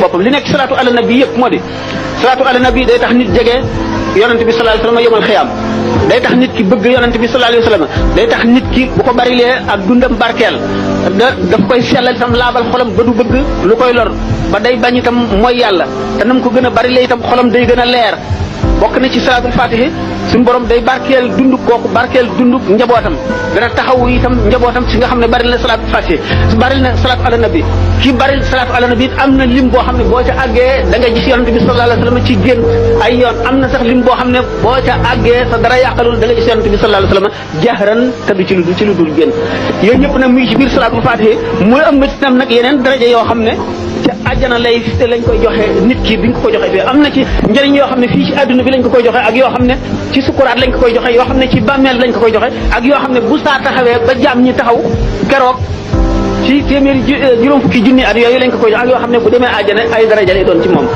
boppam li nekk salaatu ala nabi yëpp moo di salaatu ala nabi day tax nit jege yonente bi sallallahu alayhi wasallam yomal xiyaam day tax nit ki bëgg yonente bi sallallahu alayhi wasallam day tax nit ki bu ko barilee ak dundam barkeel daf koy sellal itam laabal xolam ba du bëgg lu koy lor ba day bañ itam mooy yàlla te nam ko gën a barilee itam xolam day gën a leer bokk na ci salaatul fatihi suñu borom day barkeel dund kooku barkeel dund njabootam dana taxaw itam njabootam si nga xam ne bari na salaatul fatihi bari na salaatu ala nabi ki bari salaatu ala nabi am na lim boo xam ne boo ca àggee da nga gis yonente bi sallallahu alayhi wasallam ci génn ay yoon am na sax lim boo xam ne boo ca àggee sa dara yàqalul da nga gis yonente bi sallallahu alayhi wasallam jahran te du ci lu dul génn yooyu ñëpp nag mu ngi ci biir salaatul fatihi muy am itam nag yeneen daraja yoo xam ne ca àjjana lañ koy joxe nit ki biñ ko joxe fii am na ci njëriñ yoo xam ne fii ci àdduna bi lañ ko koy joxe ak yoo xam ne ci sukuraat lañ ko koy joxe yoo xam ne ci bàmmeel lañ ko koy joxe ak yoo xam ne bu saa taxawee ba jaam ñi taxaw keroog ci téeméeri juróom fukki junni at yooyu lañ ko koy joxe ak yoo xam ne bu demee àjjana ay daraja lay doon ci moom